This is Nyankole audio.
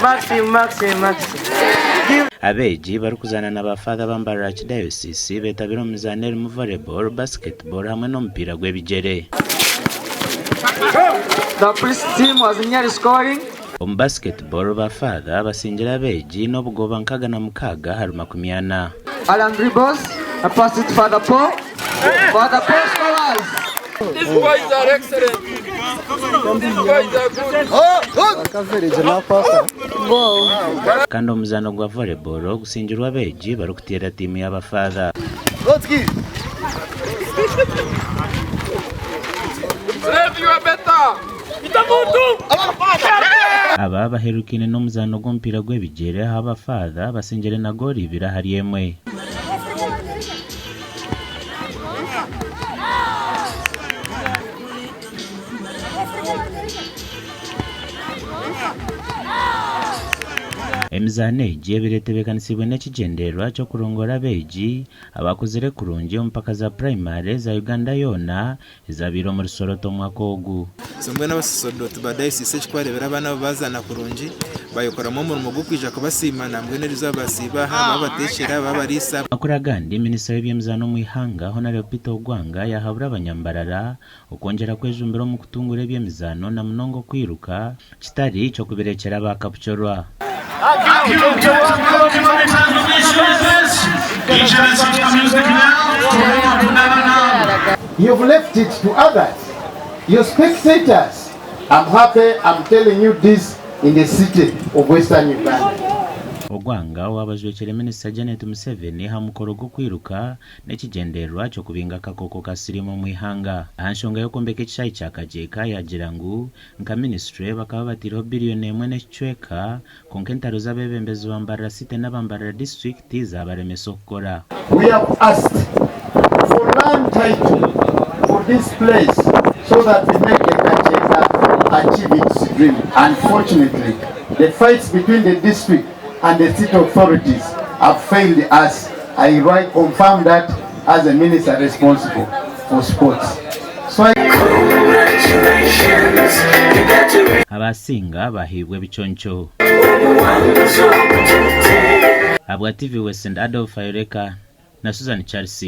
Maxi, Maxi, Maxi. Give. Abeegi barikuzaana na ba Faatha ba Mbarara Archdiocese betabire omu mizaano erimu Volleyball, Basketball hamwe n'omupiira gw'ebigyere. The priest team was nearly scoring. Omu Basketball, ba Faatha basingire abeegi n'obugoba 66 ahari 40. Alan dribbles and passes to Father Paul. Father Paul scores! These boys are excellent. These boys are good. Kandi omuzaano gwa Volleyball gusingirwe abeegi barikuteera tiimu ya Bafaatha. Slave, you are better. Aba baherukaine n'omuzaano gw'omupiira gw'ebigyere ahu abafaatha basingire na goolo ibiri ahari emwe. Emizaano egi ebaire etebeekanisiibwe n'ekigyendererwa ky'okurongoora abeegi abakozire kurungi omu mpaka za purayimari eza Uganda yoona ezabaire omuri Soroti omwaka ogu. So mbwenu abasaserdooti ba dayosiisi eki kubareebera abaana abo baazaana kurungi, baayekoramu omurimo gw'okwija kubasiima nambwenu erizooba baasiiba aha, baabateekyera, baabariisa. Amakuru agandi, Minisita w'eby'emizaano omu ihanga, Honarebo Peter Ogwanga yaahabura abanyambarara okwongyera kwejumbira omu kutunguura eby'emizaano na munonga okwiruka kitari ky'okubirekyera aba kabuchorwa. You've left it to others, you spectators. I'm happy I'm telling you this in the city of Western Uganda. Ogwanga owaaba ajwekyere Minisita Janet Museveni aha mukoro gw'okwiruka n'ekigyendererwa ky'okubinga akakooko ka siriimu omu ihanga. Aha nshonga y'okwombeka ekishaayi kya Kagyeka yaagira ngu Nka minisiture bakaba bataireho biriyoni emwe n'ekicweka kwonka entaro z'abeebembezi ba Mbarara City n'aba Mbarara Disiturikiti zaabaremesa okukora. We have asked for land title for this place so that we make the Kakyeka achieve its dream. Unfortunately, the fights between the district and the city authorities have failed us. I hereby confirm that as a minister responsible for sports. So I Abasinga bahaibwe ebiconco. Ahabwa TV West and Adolf Ayoreka na Susan Charles.